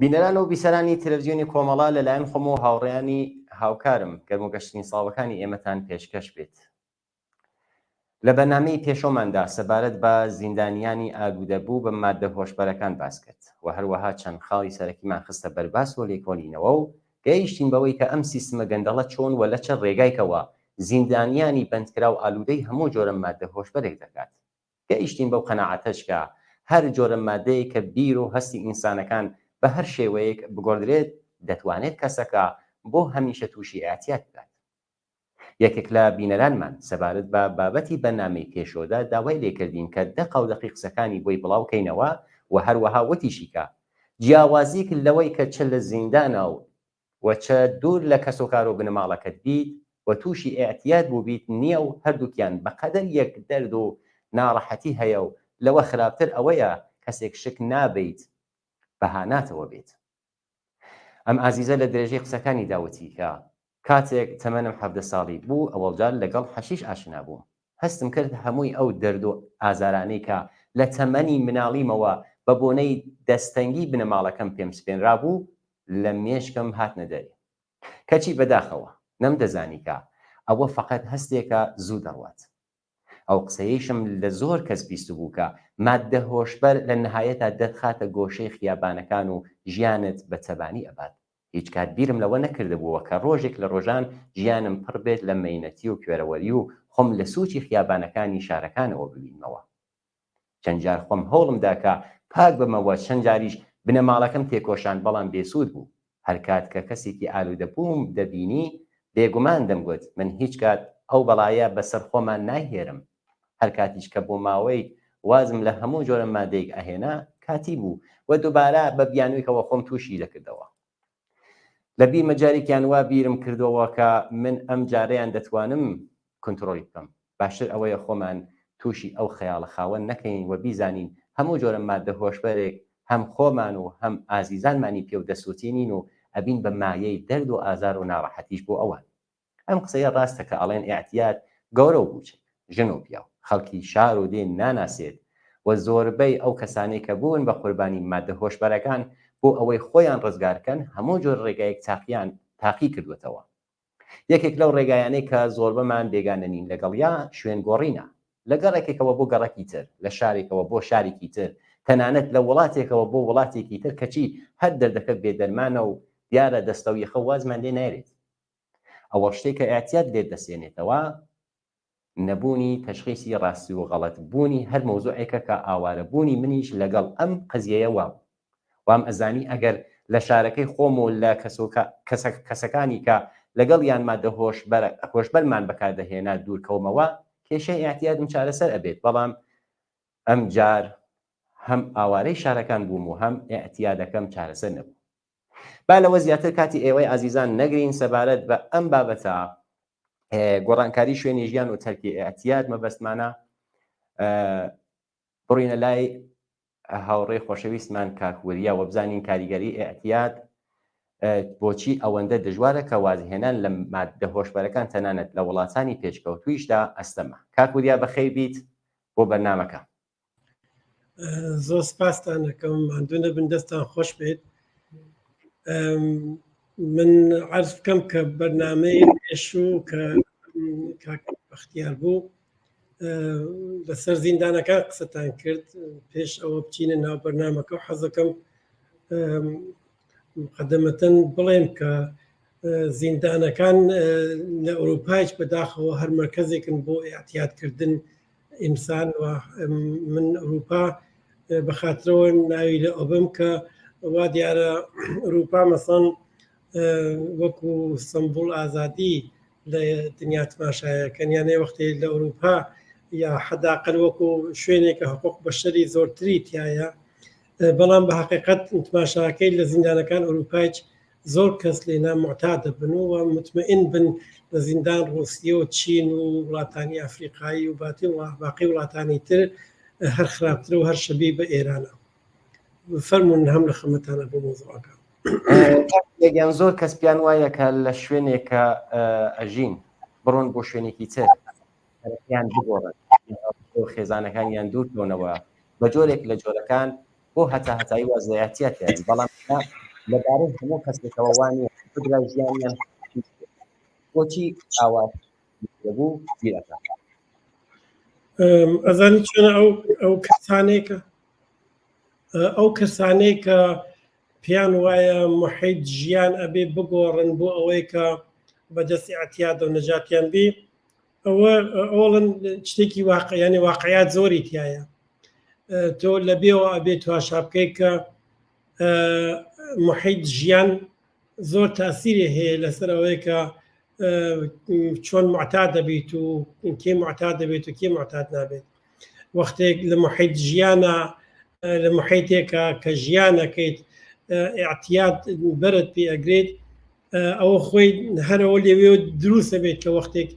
بینەران و بیسەرانی تەلەفزیۆنی کۆمەڵە لەلایەن خۆم و هاوڕێیانی هاوکارم گەرم و گەشترین سڵاوەکانی ئێمەتان پێشکەش بێت. لە بەرنامەی پێشۆماندا سەبارەت بە زیندانیانی ئالوودەبوو بە ماددە هۆشبەرەکان باس کرد و هەروەها چەند خاڵی سەرەکیمان خستە بەرباس و لێکۆلینەوە و گەیشتین بەوەی کە ئەم سیستمە گەندەڵە چۆن و لە چ ڕێگایکەوە زیندانیانی بەندکراو ئالوودەی هەموو جۆرە ماددە هۆشبەرێک دەکات. گەیشتین بەو قەناعەتەش کە هەر جۆرە ماددەیەک کە بیر و هەستی ئینسانەکان بە هەر شێوەیەک بگۆڕدرێت دەتوانێت کەسەکە بۆ هەمیشە تووشی ئیعتیاد بکات. یەکێک لە بینەرانمان سەبارەت بە بابەتی بەرنامەی پێشۆدا داوای لێکردین کە دەقاودەقی قسەکانی بۆی بڵاو کەینەوە و هەروەها وتیشی کە جیاوازیک لەوەی کە چ لە زیندانا و و چ دوور لە کەسوکار و بنەماڵەکەت بیت و تووشی ئیعتیاد بووبیت نییە و هەردووکیان بە قەدەر یەک دەرد و ناڕەحەتی هەیە و لەوە خراپتر ئەوەیە کەسێک شک نابەیت بە هاناتەوە بێت. ئەم ئازیزە لە درێژەی قسەکانیدا وتی کە کاتێک تەمەنم 17 ساڵی بوو ئەوەڵجار لەگەڵ حەشیش ئاشنا بووم. هەستم کرد هەمووی ئەو دەرد و ئازارانەی کە لە تەمەنی مناڵیمەوە بە بۆنەی دەستەنگی بنەماڵەکەم پێم سپێنرابوو لە مێشکم هاتنە دەرێ. کەچی بەداخەوە نەمدەزانی کە ئەوە فەقەت هەستێکە زوو دەڕوات. ئەو قسەیەیشم لە زۆر کەس بیستبوو کە ماددە هۆشبەر لە نهایەتا دەتخاتە گۆشەی خیابانەکان و ژیانت بە چەبانی ئەبات. هیچ کات بیرم لەوە نەکردبووە کە ڕۆژێک لە ڕۆژان ژیانم پڕ بێت لە مەینەتی و کوێرەوەری و خۆم لە سووچی خیابانەکانی شارەکانەوە ببینمەوە. چەند جار خۆم هەوڵم دا کە پاک بمەوە، چەند جاریش بنەماڵەکەم تێکۆشان، بەڵام بێسوود بوو. هەر کات کە کەسێکی ئالوودەبووم دەبینی، بێگومان دەمگوت من هیچ کات ئەو بەڵایە بەسەر خۆما نایهێرم. هەر کاتیش کە بۆ ماوەیک وازم لە هەموو جۆرە مادەیک ئەهێنا، کاتی بوو و دوبارە بە بیانوویکەوە خۆم تووشی دەکردەوە. لە بیرمە جارێکیان وا بیرم کردەوە کە من ئەم جارەیان دەتوانم کونترۆلی بکەم. باشتر ئەوەیە خۆمان تووشی ئەو خەیاڵە خاوە نەکەین و بیزانین هەموو جۆرە ماددە هۆشبەرێک هەم خۆمان و هەم ئازیزانمانی پێو دەسووتێنین و ئەبین بە مایەی دەرد و ئازار و ناڕەحەتیش بۆ ئەوان. ئەم قسەیە ڕاستە کە ئەڵێن ئیعتیاد گەورە و بووچک، ژن و پیاو، خەڵکی شار و دێ ناناسێت و زۆربەی ئەو کەسانەی کە بوون بە قوربانی ماددە هۆشبەرەکان بۆ ئەوەی خۆیان ڕزگار کەن هەموو جۆرە ڕێگایەک تاقیان تاقی کردووەتەوە. یەکێک لەو ڕێگایانەی کە زۆربەمان بێگانە نین لەگەڵیا شوێن گۆڕینە. لە گەڕەکێکەوە بۆ گەڕەکی تر، لە شارێکەوە بۆ شارێکی تر، تەنانەت لە وڵاتێکەوە بۆ وڵاتێکی تر کەچی هەر دەردەکە بێدەرمانە و دیارە دەستەویەخە وازمان لێ نایەت. ئەوەڵ شتێک کە ئیعتیاد لێت دەسێنێتەوە نەبوونی تەشخیسی ڕاستی و غەڵەت بوونی هەر مەوزوعێکە کە ئاوارە بوونی منیش لەگەڵ ئەم قەزیەیە وابوو وام ئەزانی ئەگەر لە شارەکەی خۆم و لە کەسەکانی کە لەگەڵیان مادە هۆشبەرمان بەکاردەهێنا دوورکەومەوە کێشەی ئیعتیادم چارەسەر ئەبێت بەڵام ئەم جار هەم ئاوارەی شارەکان بووم و هەم ئیعتیادەکەم چارەسەر نەبوو. با لەوە زیاتر کاتی ئێوەی ئازیزان نەگرین سەبارەت بە ئەم بابەتە گۆڕانکاری شوێنی ژیان و تەرکی ئیعتیاد مەبەستمانە بڕینە لای هاوڕێ خۆشەویستمان کاک وریا وە بزانین کاریگەری ئیعتیاد بۆچی ئەوەندە دژوارە کە وازهێنان لە ماددە هۆشبەرەکان تەنانەت لە وڵاتانی پێشکەوتوویشدا ئەستەمە. کاک وریا بەخێر بیت بۆ بەرنامەکە. زۆر سپاستان دەکەم ماندوو نەبن دەستان خۆش بێت من عرض بکەم کە بەرنمەی پێشوو کە کاک بەختیار بوو لەسەر زیندانەکان قسەتان کرد پێش ئەوە بچینە ناو بەرنمەکە و حەزەکەم مقدمەتەن بڵێم کە زیندانەکان لە ئەوروپایش بەداخەوە هەر مەرکەزێکن بۆ ئیعتیادکردن ئینسان و من ئەوروپا بە خاترەوە ناوی لە ئەوبم کە وا دیارە ئەوروپا مەسەن وەکو سمبول ئازادی لە دنیا تماشایەکەن یانێ وەختی لە ئەوروپا یا حەداقل وەکو شوێنێکە حقوق بەشەری زۆرتری تایە بەڵام بە حقیقت تماشاکەی لە زیندانەکان ئەوروپایچ زۆر کەس لێنا موعتاد دەبن و متمئن بن لە زیندان ڕوسیە و چین و وڵاتانی ئەفریقایی و باتی باقی وڵاتانی تر هەر خراپترە و هەر شەبی بە ئێرانە فەرمونون هەم لە خەمەتانە بۆ مۆزوعەکە. یان زۆر کەس پیان وایە کە لە شوێنێک کە ئەژین بڕۆن بۆ شوێنێکی تر یان بگۆڕن خێزانەکانیان دوور کەونەوە بە جۆرێک لە جۆرەکان بۆ هەتا هەتایی واز لە ئیعتیاد تێنن بەڵام. لەبارەی هەموو کەسێکەوە وا نییە بگرە ژیانیان بۆچی ئاوا بوو بیر ئەکات؟ ئەزانی چۆنە ئەو ئەو کەسانێکە ئەو کەسانەی کە پێیان وایە محیط ژیان ئەبێ بگۆڕن بۆ ئەوەی کە بەدەستی ئەتیادە و نەجاتیان بی ئەوە ئەوڵن شتێکی واقعیانی واقعیات زۆری تایە تۆ لە بێەوە ئەبێ تواشا بکەیت کە محیط ژیان زۆر تاسیری هەیە لەسەر ئەوەی کە چۆن معتاد دەبیت و کێ معتاد دەبێت و کێ معتاد نابێت وەختێک لە محیط ژیانە لە محیتێکە کە ژیانەکەیت اعتیاد بەرت پێ ئەگرێت ئەوە خۆی هەرەوە لێوێ دروستە بێت کە وەختێک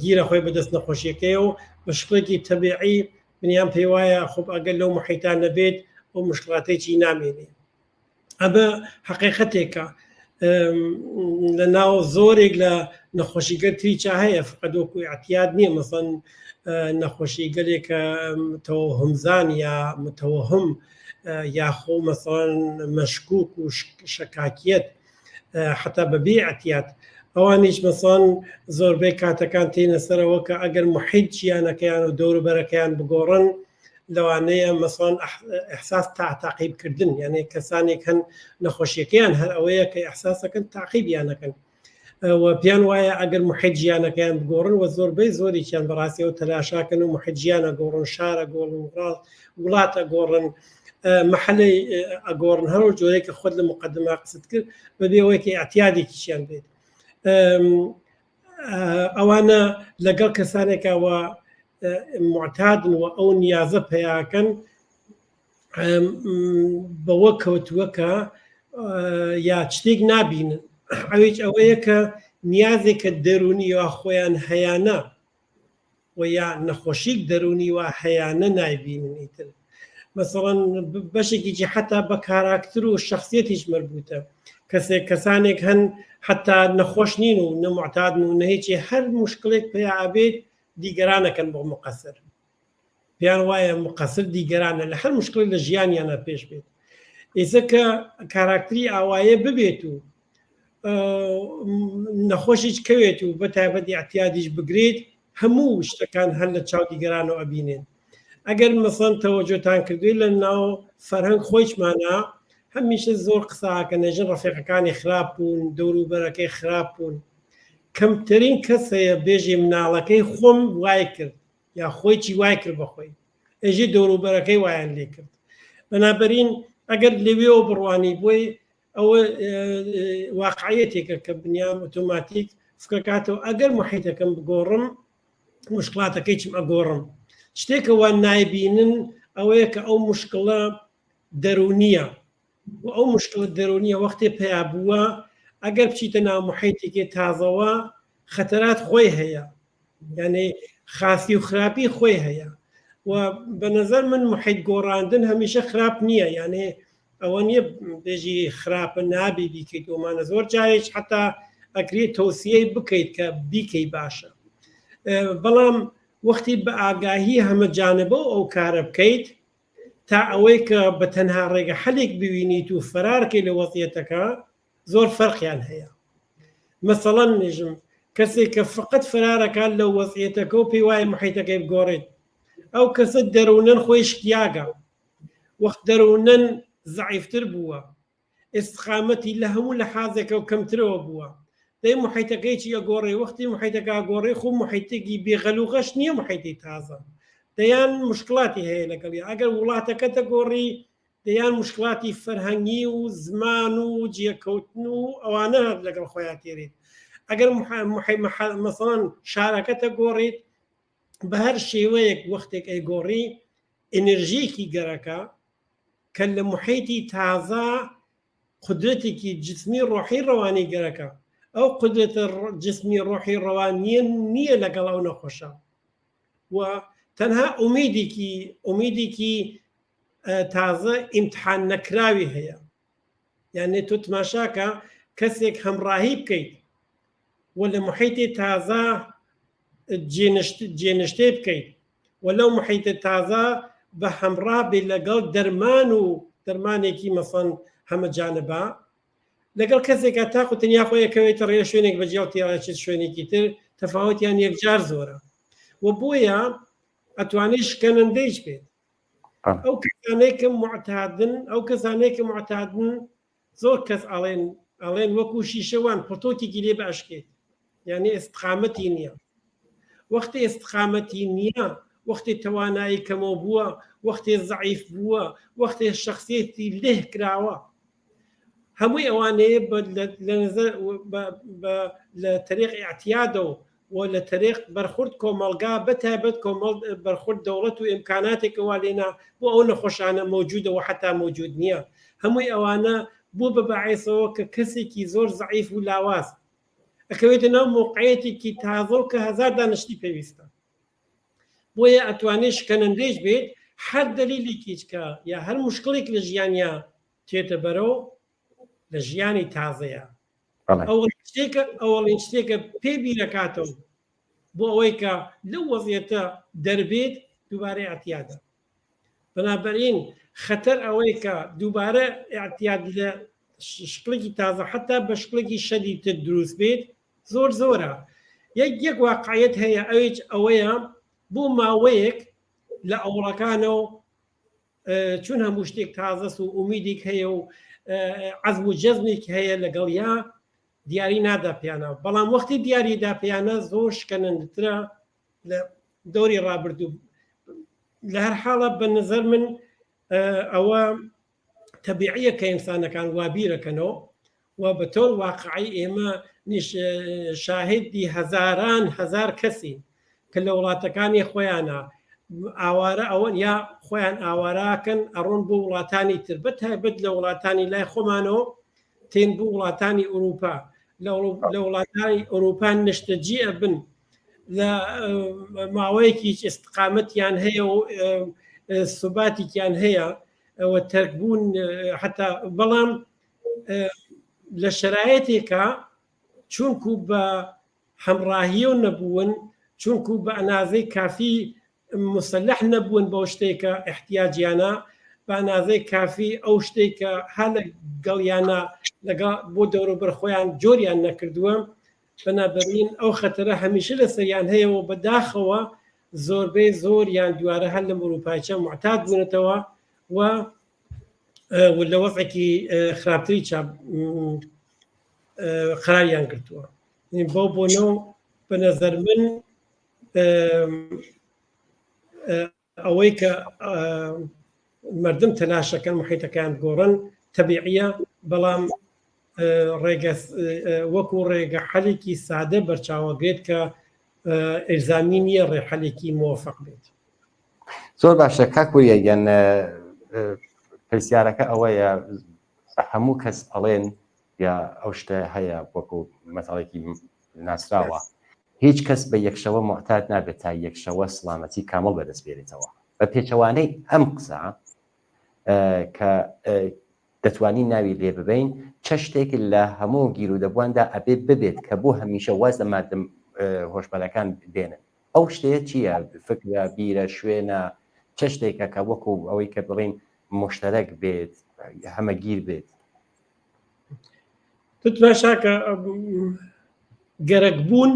گیرە خۆی بەدەست نەخۆشیەکەیەوە بە شکڵێکی تەبیعی منیان پێی وایە خۆب ئەگەر لەو محیتان نەبێت ئەو مشکلاتێکی نامێنێ ئەمە حقیقەتێکە لە ناو زۆرێک لە نەخۆشیگەر تریچا هەیە فقط وەکو اعتیاد نییە مەسەن نەخۆشی گەلێکە تەوەهمزان یا متەوەهم یاخۆ مەسەن مەشکوک و شەکاکیەت حتا بەبێ اعتیاد ئەوانیش مەسەن زۆربەی کاتەکان تێنە سەرەوە کە ئەگەر محیط ژیانەکەیان و دەوروبەرەکەیان بگۆڕن لەوانەیە مەسەڵەن ئیحساس تا تاقیب کردن یعنی کەسانێک هەن نەخۆشیەکەیان هەر ئەوەیە کە ئیحساسەکەن تاقیبیانەکەن و پێیان وایە ئەگەر محیط ژیانەکەیان بگۆڕن و زۆربەی زۆریان بەڕاستیەوە تەلاشاکەن و محیط ژیانە گۆڕن شارە گۆڕن وڵاتە گۆڕن محلەی ئەگۆڕن هەرۆ جۆرێک کە خۆت لە مقدمە قست کرد بەبێ ئەوەی کە اعتیادێکیشیان بێت ئەوانە لەگەڵ کەسانێکەوە معتادن و ئەو نیازە پیاکەن بەوە کەوتووە کە یا شتێک نابینن ئەویش ئەوەیە کە نیازێکە دەرونی یا خۆیان هەیانە و یا نەخۆشیک دەرونی وا هەیانە نایبینن ئیتر مەسەڵەن بەشێکیی حتا بە کاراکتر و شخصیتیش مربوطە کەسێک کەسانێک هەن حتا نەخۆش نین و نەمعتادن و نەهیچی هەر مشکلێک پیا ئەبێت دیگەرانەکەن بۆ مقەسر پێیان وایە مقەسر دیگەرانە لە هەر مشکلێک لە ژیانیانە پێش بێت ئێستا کە کاراکتری ئاوایە ببێت و نەخۆشیش کەوێت و بە تایبەت اعتیادیش بگرێت هەموو شتەکان هەر لە چاو دیگەرانەوە ئەبینێن ئەگەر مەسەن تەوەجۆتان کردووی لە ناو فەرهەنگ خۆیشمانە هەمیشە زۆر قساکە نێژن ڕەفیقەکانی خراپ بوون دەوروبەرەکەی خراپ بوون کەمترین کەس هەیە بێژی مناڵەکەی خۆم وای کرد یا خۆی چی وای کرد بەخۆی ئێژێ دەوروبەرەکەی وایان لێ کرد بەنابەرین ئەگەر لەوێەوە بڕوانی بۆی ئەوە واقعەتێکە کە بنیام ئۆتۆماتیک فکەکاتەوە ئەگەر محیتەکەم بگۆڕم مشکلاتەکەی چم ئەگۆڕم شتێکە وان نایبینن ئەوەیە کە ئەو مشکلە دەرونیە و ئەو مشکلە دەرونیە وەختێ پیا بووە ئەگەر بچیتە ناو محیتێکی تازەوە خەتەرات خۆی هەیە یعنی خاسی و خراپی خۆی هەیە و بە نظر من محیت گۆڕاندن هەمیشە خراپ نییە یعنی ئەوە نییە بێژی خراپە نابی بیکەیت ئەومانە زۆر جارێک حتا ئەکرێت تەوسیەی بکەیت کە بیکەی باشە بەڵام وەختی بە ئاگاهی هەمە جانبە ئەو کارە بکەیت تا ئەوەی کە بە تەنها ڕێگە حەلێک ببینیت و فەرارکەی لە وەزیەتەکە زۆر فەرقیان هەیە مەسەڵەن نێژم کەسێک کە فقط فەرارەکان لە وەزیەتەکە و پێی وایە محیتەکەی بگۆڕێت ئەو کەسە دەروونەن خۆی شکیاگە وەخت دەروونەن زەعیفتر بووە ئیستقامەتی لە هەموو لەحازێکەوە کەمترەوە بووە دەی محیتەکەی چی ئەگۆڕێ وەختی محیتەکە ئەگۆڕێ خۆ محیتێکی بێغەل و غەش نییە محیتی تازە دەیان مشکلاتی هەیە لەگەڵی ئەگەر وڵاتەکە دەگۆڕی دەیان مشکلاتی فەرهەنگی و زمان و جێکەوتن و ئەوانە هەر لەگەڵ خۆیان تێرێت ئەگەر مەسەڵەن شارەکەتە گۆڕیت بە هەر شێوەیەک وەختێک ئەیگۆڕی ئەنرژیکی گەرەکە کە لە محیتی تازە قودرەتێکی جسمی ڕۆحی ڕەوانی گەرەکە ئەو قودرەتە جسمی ڕۆحی ڕەوانیە نییە لەگەڵ ئەو نەخۆشە و تەنها ئومیدێکی ئومیدێکی تازە ئیمتحان نەکراوی هەیە یانێ تۆ تماشاکە کەسێک هەمڕاهی بکەیت و لە محیتی تازە جێنشتێ بکەیت و لەو محیتە تازە بە هەمڕا بێ لەگەڵ دەرمان و دەرمانێکی مەسەن. هەمە جانبا لەگەڵ کەسێکا تاق و تەنیا خۆی ئەکەوێتە ڕێ شوێنێک بەجیا و تێڕاچێت شوێنێکی تر تەفاوتیان یەکجار زۆرە و بۆیە ئەتوانێت شکەنەندەیش بێت ئەو کەسانەی کە معتادن ئەو کەسانەی کە معتادن زۆر کەس ئەڵێن ئەڵێن وەکو شیشەوان پڕتۆکێکی لێ بەشکێت یعنی ئێستقامەتی نییە وەختی ئێستقامەتی نییە وەختی توانایی کەمەوە بووە وەختی زەعیف بووە وەختی شخصیەتی لێه کراوە هەمووی ئەوانەیە لە تەریق ئیعتیادەوە و لە تەریق بەرخورد کۆمەڵگا بە تایبەت کۆمەڵ بەرخورد دەوڵەت و ئیمکاناتێکەوە لێنا بۆ ئەو نەخۆشانە مەوجودە و حتا مەوجود نییە هەمووی ئەوانە بۆ بە باعێسەوە کە کەسێکی زۆر زەعیف و لاواز ئەکەوێتە ناو مۆقعەتێکی تازە و کە هەزار دانشتی پێویستە بۆیە ئەتوانێت شکەنەندەیش بێت هەر دەلیلێکیچ کە یا هەر مشکلێک لە ژیانیا تێتە بەرەو لە ژیانی تازەیە ئەوەڵین شتێکە ئەوەڵین شتێکە پێ بیرەکاتەوە بۆ ئەوەی کە لەو وەزیەتە دەربێت دووبارە اعتیادە بنابراین خەتەر ئەوەی کە دووبارە اعتیاد لە شکڵێکی تازە حتا بە شکڵێکی شەدیدتر دروست بێت زۆر زۆرە یەک یەک واقعیت هەیە ئەویش ئەوەیە بۆ ماوەیەک لە ئەوڵەکانەوە چون هەموو شتێک تازەس و ئومیدێک هەیە و عەزم و جەزمێک هەیە لەگەڵ یا دیاری نادا پیانە بەڵام وەختی دیاری دا پیانە زۆر شکەنەندترە لە دەوری ڕابردوو لە هەر حاڵە بە نظر من ئەوە تەبیعیە کە ئینسانەکان وا بیرەکەنەوە و بە تۆر واقعی ئێمە شاهدی هەزاران هەزار کەسین کە لە وڵاتەکانی خۆیانە ئاوارە ئەوەن یا خۆیان ئاواراکەن ئەڕۆن بۆ وڵاتانی تر بە تایبەت لە وڵاتانی لای خۆمانەوە تێن بۆ وڵاتانی ئەوروپا لە وڵاتانی ئەوروپا نیشتەجی ئەبن لە ماوەیەکی ئستقامەتیان هەیە و سوباتێکیان هەیە ئەوە تەرکبوون حتا بەڵام لە شرایەتێکە چونکو بە هەمڕاهیەو نەبوون چونکو بە ئەنازەی کافی مسلح نەبوون بەو شتێک کە احتیاجیانە بە ئەنازەی کافی ئەو شتێک کە هەر لەگەڵیانە لەگەڵ بۆ دەوروبەر خۆیان جۆریان نەکردووە بەنابەرین ئەو خەتەرە هەمیشە لەسەریان هەیە و بەداخەوە زۆربەی زۆریان دوارە هەر لەم ئەوروپایچە معتاد بوونەتەوە و لە وەزعێکی خراپتری چاپ قەراریان گرتووە بەو بۆنە و بە نەزەر من ئەوەی کە مردم تەلاشەکەن محیتەکان گۆڕن تەبیعیە بەڵام ڕێگە وەکو ڕێگە حەلێکی سادە بەرچاوەگرێت کە ئیلزامی نییە ڕێحەلێکی مۆفق بێت. زۆر باشە کاک وریا گیان پرسیارەکە ئەوەیە هەموو کەس ئەڵێن یا ئەو شتە هەیە وەکو مەتەڵێکی ناسراوە هیچ کەس بە یەکشەوە معتاد نابێت تا یەکشەوە سڵامەتی کامڵ بەدەست بێنێتەوە بە پێچەوانەی ئەم قسە کە دەتوانین ناوی لێ ببین چە شتێک لە هەموو گیرودەبواندا ئەبێ ببێت کە بۆ هەمیشە واز لە مادە هۆشبەرەکان بێنن ئەو شتەیە چییە فکرە بیرە شوێنە چە شتێکە کە وەکو ئەوەی کە بڵین مشتەرەک بێت هەمەگیر بێت تماشاکە گەرەک بوون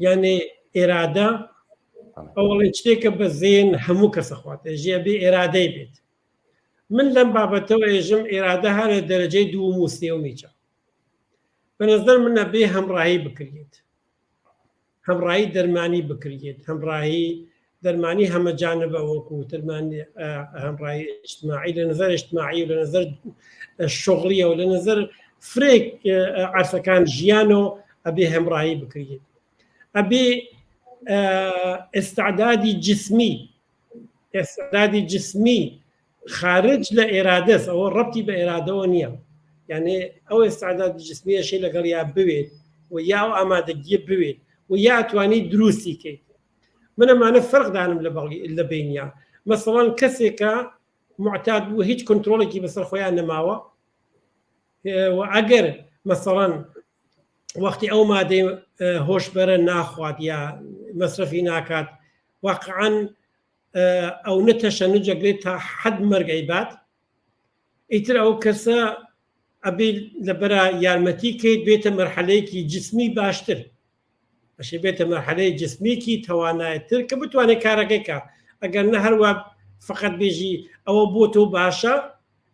یانێ ئێرادە ئەوڵێ شتێکە بە زێن هەموو کەسە خواتە ژێ بێ ئێرادەی بێت من لەم بابەتەوە ئێژم ئێرادە هەر لە دەرەجەی دووەم و سێومیچە بە نظر منە بێ هەمڕایی بکرێت هەمڕایی دەرمانی بکرێت هەمڕایی دەرمانی هەمەجانبە وەکو دەرمانی هەمڕایی اجتماعی لە نظر اجتماعی و لە نظر شغلیە و لە نظر فرێک عرفەکان ژیانەوە ئەبێ هەمڕایی بکرێت ئەبێ ئستعدادی جسمی ئستعدادی جسمی خارج لە ئێرادەس ئەوە ڕەبتی بە ئێرادەوە نییە یعنی ئەو ئستعداد جسمیەشی لەگەڵ یا بوێت و یا ئەو ئامادەگیە بوێت و یا توانی دروستی کەیت من ئەمانە فەرق دانم لە بەڵی لە بینیا مەسەڵەن کەسێکە معتاد بوو هیچ کۆنتترۆڵێکی بەسەر خۆیان نەماوە و ئەگەر مەسەڵەن وەختی ئەو مادەی هۆشبەرە ناخوات یا مەسرەفی ناکات واقعا ئەو نە تەشەنوجەگرێت تا حەد مەرگ ئەیبات ئیتر ئەو کەسە. ئەبێ لەبەرا یارمەتی کەیت بێتە مەرحەلەیەکی جسمی باشتر ئەشێ بێتە مەرحەلەی جسمیکی تەوانایتر کە بتوانێت کارەکەی کا ئەگەر نە هەروە فقط بێژی ئەوە بۆ تۆ باشە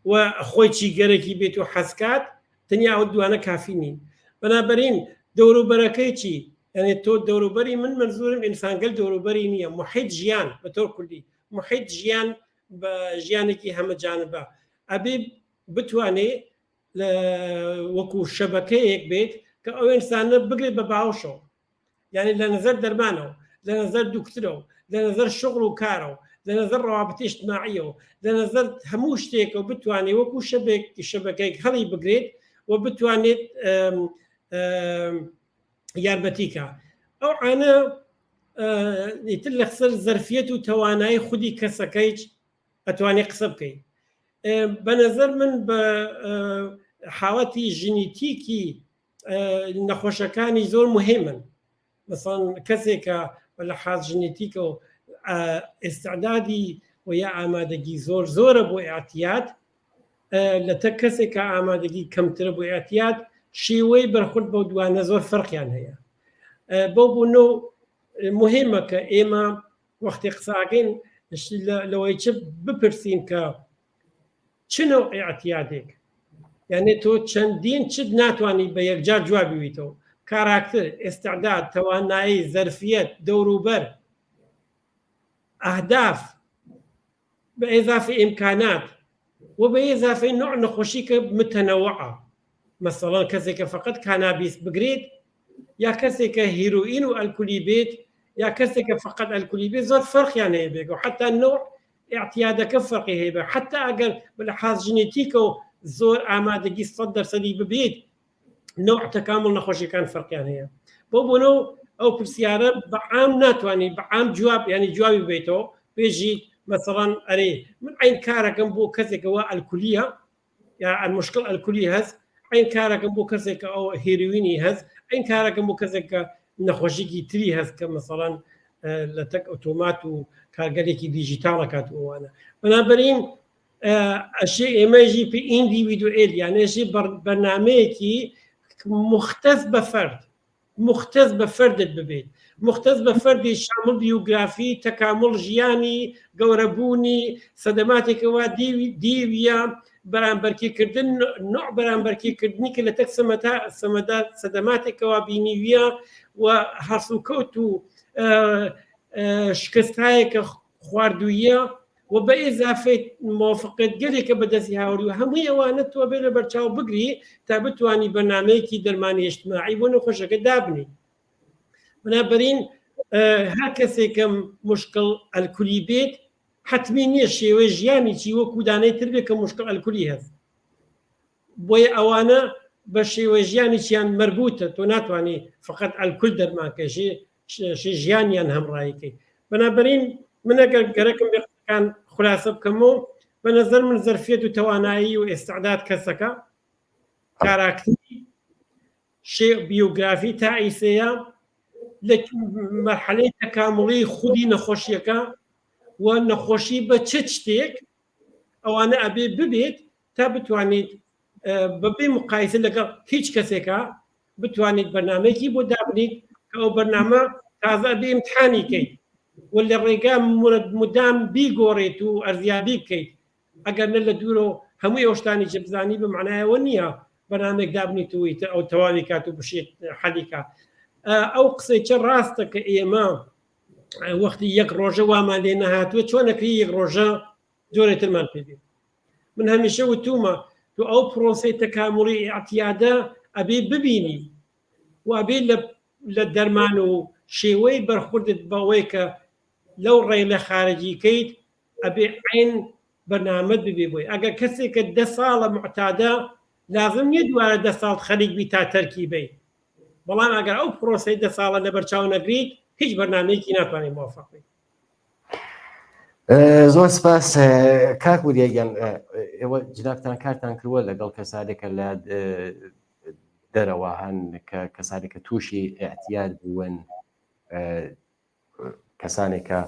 و خۆی چی گەرەکی بێت و حەزکات تەنیا ئەو دوانە کافی نین بەنابەرین دەوروبەرەکەی چی یعنی تۆ دەوروبەری من منزورم ئینسانگەل دەوروبەری نییە محیط ژیان بە تۆر کوردی محیط ژیان بە ژیانێکی هەمەجانبە ئەبێ بتوانێ لە وەکو شەبەکەیەک بێت کە ئەو ئینسانە بگرێت بە باوشەوە یعنی لە نظر دەرمانەوە لە نظر دوکترەوە لە نظر شغل و کارەوە لە نظر ڕوابطی اجتماعیەوە لە نظر هەموو شتێکەوە بتوانێت وەکو شەبێک شەبەکەیەک هەڵی بگرێت و بتوانێت یارمەتیکە ئەو عانە ئیتر لەسەر زەرفیەت و تەوانایی خودی کەسەکەیچ ئەتوانی قسە بکەی بە نظر من بە حاڵەتی ژنیتیکی نەخۆشەکانی زۆر مهمن مەسەڵەن کەسێکە لە حاز ژنیتیکە و ئێستعدادی و یا ئامادەگی زۆر زۆرە بۆ ئاعتیاد لە تە کەسێکە ئامادەگی کەمترە بۆ ئاعتیاد شێوەی بەرخورد بەو دوانە زۆر فەرقیان هەیە بەو بوونە و مهمە کە ئێمە وەختی قساکەین لەوەی چ بپرسین کە چ نەوعی ئەعتیادێک یعنی تۆ چەندین چت ناتوانانی بە یەکجار جوابی بیتەوە کاراکتر ئێستعداد توانایی زەرفیەت دەوروبەر ئەهداف بە ئێزافی ئیمکانات و بە ئێزافی نوع نەخۆشی کە متەنەوعە مەسەڵەن کەسێکە فقط کانابیس بگرێت یا کەسێکە هیرۆئین و ئەلکولی بێت یا کەسێکە فقط ئەلکولی بێت زۆر فەرقیان هەیە بێت و حتا نوع اعتیادەکە فەرقی هەیە بێت حتا ئەگەر لە حاز ژنێتیکە و زۆر ئامادەگی 100 دەرسەدی ببێت نوع تەکامل نەخۆشیەکان فەرقیان هەیە بۆ بۆنە و ئەو پرسیارە بە عام ناتوانانی بە عام جواب ینی جوابی بێتەوە بێژی مەسەڵەن ئەرێ من عین کارەکەم بۆ کەسێکەوە ئەلکولیە یا المشکل ئەلکولی هەست عین کارەکەم بۆ کەسێک کە ئەو هێروینی هەست عین کارەکەم بۆ کەسێک کە نەخۆشیکی تری هەست کە مەسەڵەن لە تەک ئۆتۆمات و کارگەلێکی دیجیتاڵەکات و ئەوانە بەنابەرین ئەشێ ئێمەژی پێ ئیندیویدوئێل یانێژی بەرنمەیەکی مختەس بە فەرد مختەس بە فەردت ببێت مختەس بە فەردی شامل بیوگرافی تەکامل ژیانی گەورەبوونی سەدەماتێکەوە دیویە بەرامبەرکیکردن نوع بەرامبەرکیکردنی کە لە تەک سەمەتا سەمەدا سەدەماتێکەوە بینیویە و هەڵسوکەوت و شکستایەکە خواردوویە و بە ئیزافەی مۆفقێت گەلێکە بەدەستی هاوردووە هەمووی ئەوانە تۆ بێ لە بەرچاو بگری تا بتانی بەرنمەیەکی دەرمانی ئیجتماعی بۆ نەخۆشەکە دابنی بنابەرین هەر کەسێکم مشکل ئەلکولی بێت حتمی نییە شێوەی ژیانی چی وەکو دانەی تر بێت کە مشکل ئەلکولی هەست بۆیە ئەوانە بە شێوەی ژیانیشیان مەربوتە تۆ ناتوانانی فقط ئەلکول دەرمانکەژی شی ژیانیان هەمڕایکەی بەنابەرین من ئەگەر گەرەکم بێ قسەکان خولاسە بکەم و بە نظر من زەرفیەت و توانایی و ئێستعداد کەسەکە کاراکتری شێ بیوگرافی تا ئیسەیە لە مەرحەلەی تەکامڵی خودی نەخۆشیەکە و نەخۆشی بە چ شتێک ئەوانە ئەبێ ببێت تا بتوانیت بەبێ مقایسە لەگەڵ هیچ کەسێکە بتوانیت بەرنمەیەکی بۆ دابنیت کە ئەو بەرنامە تازە بێ امتحانی کەیت و لە ڕێگا مدام بیگۆڕێت و ئەرزیابی بکەیت ئەگەر نە لە دوورەوە هەمووی ئەو شتانی چ بزانی بە معنایەوە نییە بەرنامێک دابنیت و ئیتر ئەو تەواوی کات و بشێت حەلیکە ئەو قسەی چە ڕاستە کە ئێمە وەختی یەک ڕۆژە وامان لێ نەهاتووە چۆنەکری یەک ڕۆژە جۆرێ ترمان پێ بێت من هەمیشە وتومە تو ئەو پرۆسەی تەکاموڵی ئیعتیادە ئەبێ ببینی و ئەبێ لە دەرمان و شێوەی بەرخوردت بەوەی کە لەو ڕێ لە خارجی کەیت ئەبێ عین بەرنامەت ببێ بۆی ئەگەر کەسێکە دە ساڵە معتادە لازم نییە دووارە دە ساڵ خەریک بی تا تەرکی بی بەڵام ئەگەر ئەو پرۆسەی دە ساڵە لەبەرچاو نەگریت هیچ بەرنامەیەکی ناتوانێت موفق بیت زۆر سپاس کاک وریا گیان ئێوە جنابتان کارتان کردووە لەگەڵ کەسانێکە لە دەرەوە هەن کە کەسانێک کە تووشی اعتیاد بوون کەسانێک کە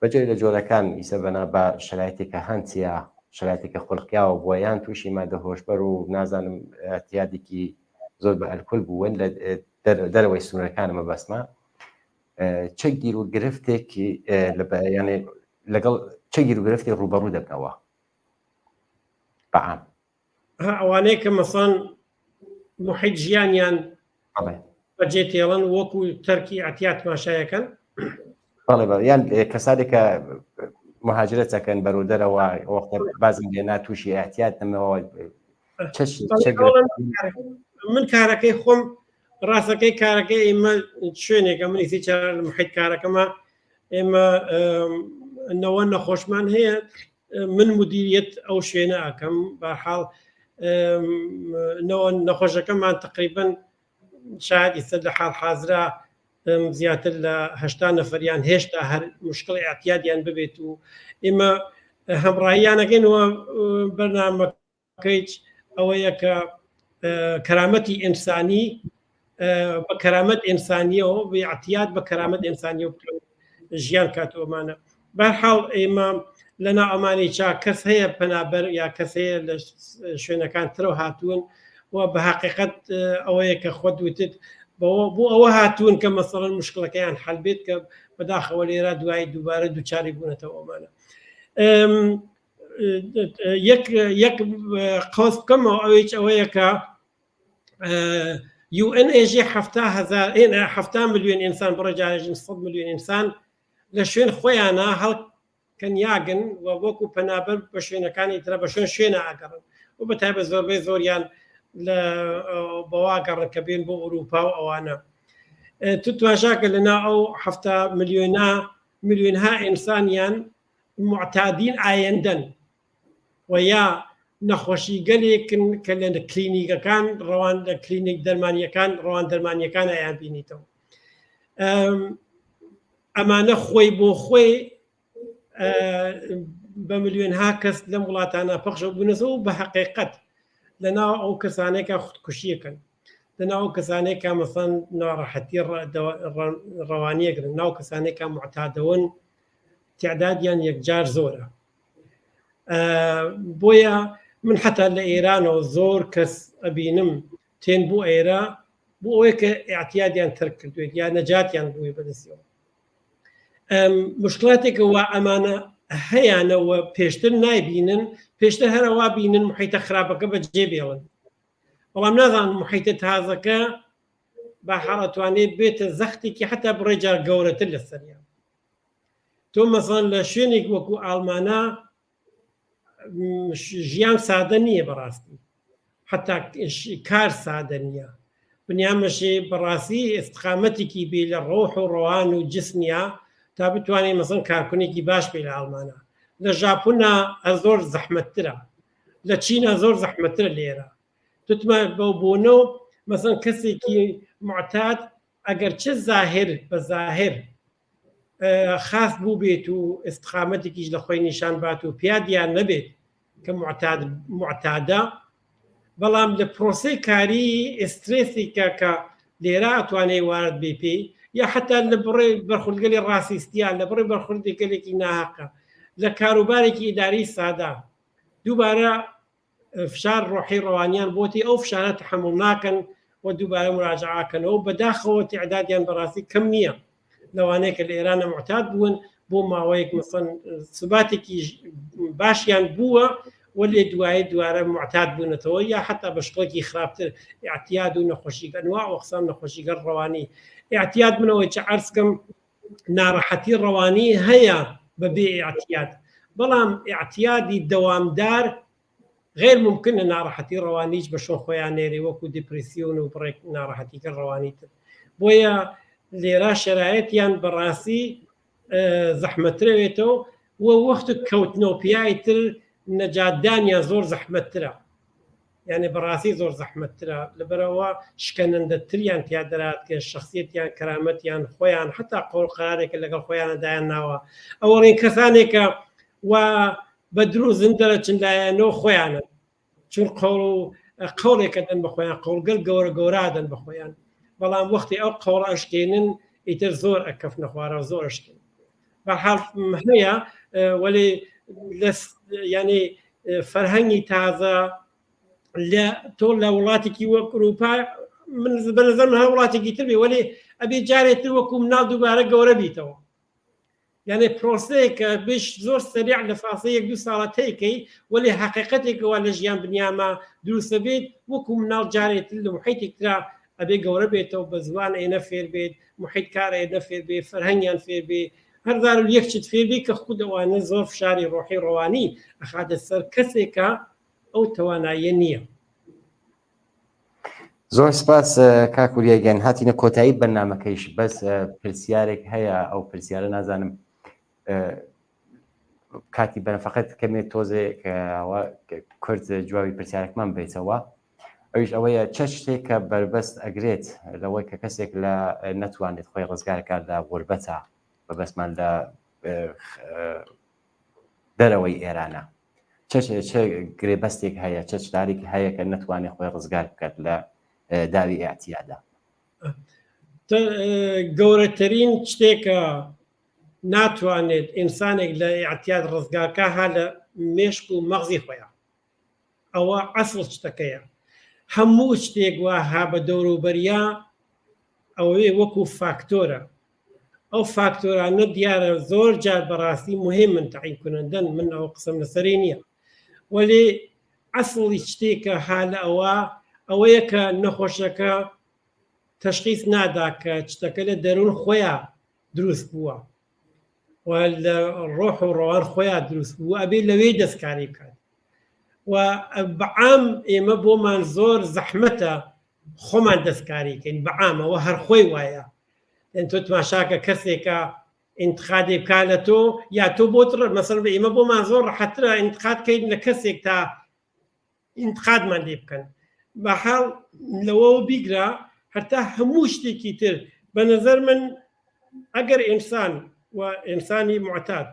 بەجێ لە جۆرەکان ئیسە بەنا بە شرایتێکە هەنتیا. شەرایتێکە خولقیاوە بووە یان تووشی مادە هۆشبەر و نازانم اعتیادێکی زۆر بە ئەلکول بوون لە دەرەوەی سنوورەکانە مەبەستمە چە گیر و گرفتێکی یانێ لەگەڵ چە گیر و گرفتی ڕوبەڕوو دەبنەوە بەعام ئەوانەیە کە مەسان محیط ژیانیان بەجێ تێڵن وەکو تەرکی ئەتیا تماشایەکەن بەڵێ بەڵێ یان کەسانێک کە مهاجرەت دەکەن بەرەو دەرەوە وەختە بازم لێ تووشی احتیاط نەمەوە من کارەکەی خۆم ڕاستەکەی کارەکەی ئێمە شوێنێکە منی سی محیط کارەکەمە ئێمە نەوە نەخۆشمان هەیە من مدیریت ئەو شوێنە ئەکەم بەحاڵ نەوە نەخۆشەکەمان تقریبن شاید ئیستا لە حاڵ حازرا زیاتر لە هەشتا نەفەریان هێشتا هەر مشکڵی اعتیادیان ببێت و ئێمە هەمڕاییانەکەین و بەرنامەکەیچ ئەوەیە کە کەرامەتی ئینسانی بە کەرامەت ئینسانیەوە بە اعتیاد بە کەرامەت ئینسانیەوە ژیان کاتەوەمانە بەرحاڵ ئێمە لەنا ئەمانی چا کەس هەیە پەنابەر یا کەس هەیە لە شوێنەکان ترەوە هاتوون و بە حقیقت ئەوەیە کە خۆت وتت بۆ ئەوە هاتوون کە مەسەڵەن مشکلەکەیان حل بێت کە بەداخەوە لێرە دوایی دووبارە دووچاری بوونەتەوە ئەمانە یەک یەک قۆس بکەمەوە ئەوەیچ ئەوەیە کە UN ئێژێ هزار ه میلیۆن ئینسان بڕێ جارێژن 100 میلیۆن ئینسان لە شوێن خۆیانە هەڵکەنیاگن و وەکو پەنابەر بە شوێنەکانی ترە بە شوێن شوێنە ئاگەڕن و بە تایبەت زۆربەی زۆریان لە بەوا گەڕن کە بێن بۆ ئەوروپا و ئەوانە تو تواشاکە لەنا ئەو هەفتا ملیۆنا ملیۆنها ئینسانیان معتادین ئایندەن و یا نەخۆشی گەلێکن کە لە کلینیکەکان ڕەوان لە کلینیک دەرمانیەکان ڕەوان دەرمانیەکان ئەیان بینیتەوە ئەمانە خۆی بۆ خۆی بە ملیۆنها کەس لەم وڵاتانە پەخشە بوونەسەوە بە حقیقت لەناو ئەو کەسانێکە خودکوشیەکەن لەناو ئەو کەسانێکە مەسەن ناڕەحەتی ڕەوانیەگرن ناو کەسانێکە معتادەوەن تعدادیان یەکجار زۆرە بۆیە من حتا لە ئێرانەوە زۆر کەس ئەبینم تێن بۆ ئێرە بۆ ئەوەی کە اعتیادیان تەرک کردوێت یا نەجاتیان بووی بەدەستەوە مشکلاتێکە وا ئەمانە هەیانەوە پێشتر نایبینن پێشتر هەرەوا بینن محیتە خراپەکە بەجێ بێڵن بەڵام نازان محیتە تازەکە بە حاڵەتوانێت بێتە زەختێکی حتا بڕێجار گەورەتر لەسەریان تۆ مەسەڵەن لە شوێنێک وەکو ئاڵمانە ژیان سادە نییە بەڕاستی حتا کار سادە نییە بنیامەشێ بەڕاستی ئستقامەتێکی بێ لە ڕۆح و ڕەوان و جسمیا تا بتوانێت مەسەن کارکونێکی باش بێ لە ئاڵمانە لە ژاپۆنا زۆر زەحمەتترە لە چینە زۆر زەحمەتترە لێرە توتمە بەو بۆنە و مەسەن کەسێکی معتاد ئەگەر چ زاهر بە زاهر خاس بووبێت و ئستقامەتێکیش لە خۆی نیشان بات و پیادیان نەبێت کە معتادە بەڵام لە پرۆسەی کاری ئسترێسی کە کە لێرە ئەتوانێت وارد بێ پێی یا حتا لە بڕێ بەرخوردگەلی ڕاستیستیان لە بڕێ بەرخوردی گەلێکی ناهەقە لە کاروبارێکی ئیداری سادا دووبارە فشار ڕۆحی ڕەوانیان بۆتی ئەو فشارە تحمل ناکەن و دووبارە مراجعاکەنەوە بەداخەوە تعدادیان بەڕاستی کەم نییە لەوانەیە کە لە ئێرانە معتاد بوون بۆ ماوەیەک مەسەن سباتێکی باشیان بووە و لێ دوایی دوارە معتاد بوونەتەوە یا حتا بە شکڵێکی خراپتر اعتیاد و نەخۆشی ئەنواع و ئەقسام نەخۆشیگەر ڕەوانی اعتیاد منەوەی چ عەرز کەم ناڕەحەتی ڕەوانی هەیە بەبێ اعتیاد بەڵام اعتیادی دەوامدار غیر ممکنە ناڕەحەتی ڕەوانیش بە شۆن خۆیان نێرێ وەکو دیپریسیۆن و بڕێک ناڕەحەتیکە ڕەوانی تر بۆیە لێرا شەرایەتیان بەڕاستی زەحمەترەوێتەوە و وەخت کەوتنەوە پیای تر نەجاتدانیان زۆر زەحمەتترە یعنی بەڕاستی زۆر زەحمەتترە لەبەرەوە شکەنەندەتریان تیا دەرات کە شخصیەتیان کەرامەتیان خۆیان حتا قۆڵ قرارێکە لەگەڵ خۆیانە دایان ناوە ئەوەڵین کەسانێکە و بە دروزن دەرەچن لایەنەوە خۆیانن چون قەوڵ و قەوڵێکە دەن بە خۆیان قەوڵگەل گەورە گەورادەن بە خۆیان بەڵام وەختی ئەو قەوڵ ئەشکێنن ئیتر زۆر ئەکەفنە خوارەوە زۆر ئەشکێن بەحاڵ هەیە وەلی لە ینی. فەرهەنگی تازە لە تۆ لە وڵاتێکی وەک ئەوروپا من بە نظر من هەر وڵاتێکی تر بێ وەلێ ئەبێ جارێتر وەکو مناڵ دووبارە گەورە بیتەوە یانێ پرۆسەیەکە بش زۆر سەریع لە فاسە یەک دوو ساڵە تێکەی وەلێ حقیقەتێکەوە لە ژیان بنیامە دروستە بێت وەکو مناڵ جارێتر لە محیتێک ترا ئەبێ گەورە بێتەوە بە زوان ئێنە فێر بێت محیت کار ئێنە فێر بێ فەرهەنگیان فێر بێ هەرزار و یەک شت فێر بێ کە خود ئەوانە زۆر فشاری ڕۆحی ڕەوانی ئەخاتە سەر کەسێکە ئەو تواناییە نییە. زۆر سپاس کاک وریا گیان هاتینە کۆتایی بەرنامەکەیش بەس پرسیارێک هەیە ئەو پرسیارە نازانم کاتی بەرەفەقەت کەمێ تۆزێک کورد جوابی پرسیارەکمان بێتەوە ئەویش ئەوەیە چە شتێک کە بەربەست ئەگرێت لەوەی کە کەسێک لە نەتوانێت خۆی ڕزگارکات لە غوربەتە بەبەستمان لە دەرەوەی ئێرانە چ چ گرێبەستێک هەیە چ چدارێک هەیە کە نەتوانێت خۆی ڕزگار بکات لە داوی ئاعتیادا؟ گەورەترین شتێکە ناتوانێت ئینسانێک لە ئاعتیاد ڕزگارکە ها لە مێشک و مەغزی خۆیان ئەوە ئەسڵ شتەکەیە هەموو شتێک وا ها بە دەوروبەریا ئەوەیە وەکو فاکتۆرە ئەو فاکتۆرانە دیارە زۆر جار بەڕاستی مهمن تەعین کنندەن من ئەو قسەم لەسەری نییە وەلی ئەسڵی شتێکە ها لە ئەوە ئەوەیە کە نەخۆشەکە تەشخیص نادا کە شتەکە لە دەروون خۆیان دروست بووە و لە ڕۆح و ڕەوان خۆیان دروست بوو ئەبێ لەوێ دەستکاری بکات و بەعام ئێمە بۆمان زۆر زەحمەتە خۆمان دەستکاری کەین بەعامەوە هەر خۆی وایە یان تۆ تماشاکە کەسێکە ئینتقادێ بکا لە تۆ یا تۆ بۆت مەسەر بە ئێمە بۆمان زۆر ڕەحەترە ئینتقاد کەین لە کەسێک تا ئینتقادمان لێ بکەن بەحاڵ لەوەوە بیگرە هەتا هەموو شتێکی تر بە نظر من ئەگەر ئینسان و ئینسانی معتاد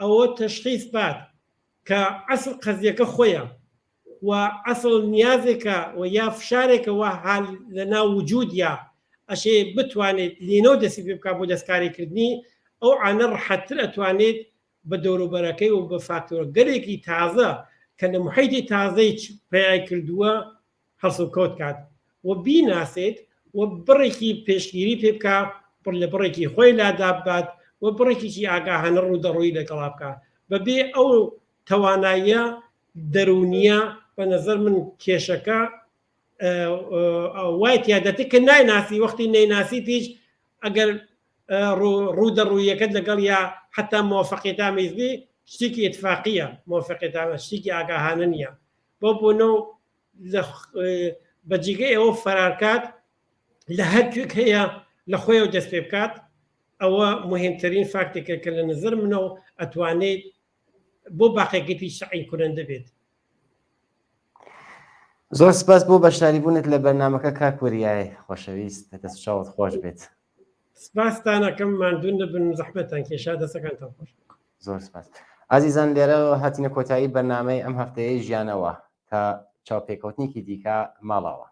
ئەوە تەشخیص بات کە ئەسڵ قەزیەکە خۆیە و ئەسڵ نیازێکە و یا فشارێکە وا حال لە ناو وجودیا ئەشێ بتوانێت لینەوە دەستی پێ بکات بۆ دەستکاریکردنی ئەو عانە ڕەحەتتر ئەتوانێت بە دەوروبەرەکەی و بە فاکتۆرگەلێکی تازە کە لە محیتی تازەی پەیای کردووە هەڵسوکەوت کات و بیناسێت و بڕێکی پێشگیری پێ بکا بڕ لە بڕێکی خۆی لادا ببات و بڕێکیشی ئاگاهانە ڕوودەڕووی لەگەڵا بکا بەبێ ئەو تواناییە دەروونیە بە نظر من کێشەکە وای تیادەتێ کە نایناسی وەختی نەیناسی پیش ئەگەر ڕوودەڕوویەکەت لەگەڵ یا حتا موافقێتامیز بێ شتێکی ئتفاقیە موافقێتامە شتێکی ئاگاهانە نییە بۆ بۆنە و بە جێگەی ئەوە فەرارکات لە هەر کوێک هەیە لە خۆیەوە دەست پێ بکات ئەوە مهمترین فاکتێکە کە لە نظر منەوە ئەتوانێت بۆ باقیەکەی شەعین کورەندە بێت. زۆر سپاس بۆ بەشداری بوونت لە بەرنامەکە کاک وریای خۆشەویست دەست چاوت خۆش بێت. سپاستانەکەم ماندوون نەبن زەحمەتان کێشا دەسەکانتان خۆش. زۆر سپاس ئازیزان لێرە هاتینە کۆتایی بەرنامەی ئەم هەفتەیەی ژیانەوە تا چاوپێکەوتنێکی دیکە ماڵاوە.